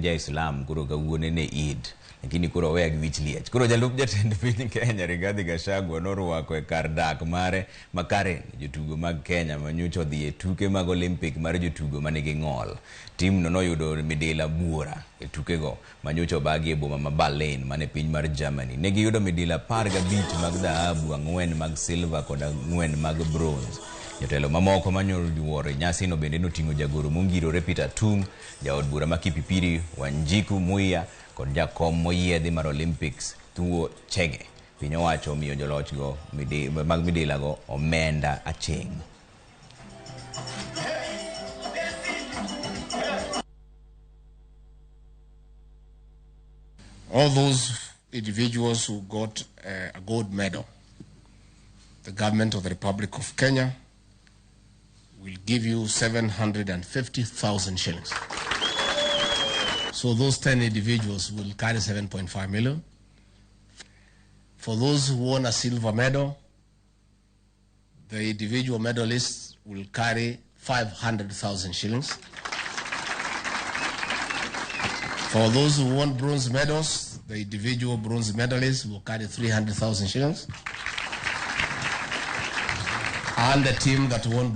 en ja-Islam koro kawuono ne Eid lakini koro oweya gi wich liech. Koro jalup jatend piny Kenya Rigathi Gachagua norwako e kar dak mare ma Karen jotugo mag Kenya manyocha odhi e tuke mag Olympic mar jotugo manigi ng'ol. Timno noyudo midila buora e tukego manyocha obagi e boma ma Berlin man e piny mar Germany. Ne giyudo midila 15 mag dhahabu, 4 mag silver kod 4 mag bronze. Jotelo mamoko manyoluoro e nyasino bende noting'o jagoro mongirore Peter Tung, jaod bura ma Kipipiri Wanjiku Muia kod jakom moyiedhi mar Olympics Thuo Chege. Piny owacho omiyo jolochgo mag midilago omenda aching'. All those individuals who got a gold medal, the government of the Republic of Kenya will give you 750,000 shillings. So those 10 individuals will carry 7.5 million. For those who won a silver medal, the individual medalists will carry 500,000 shillings. For those who won bronze medals, the individual bronze medalists will carry 300,000 shillings. And the team that won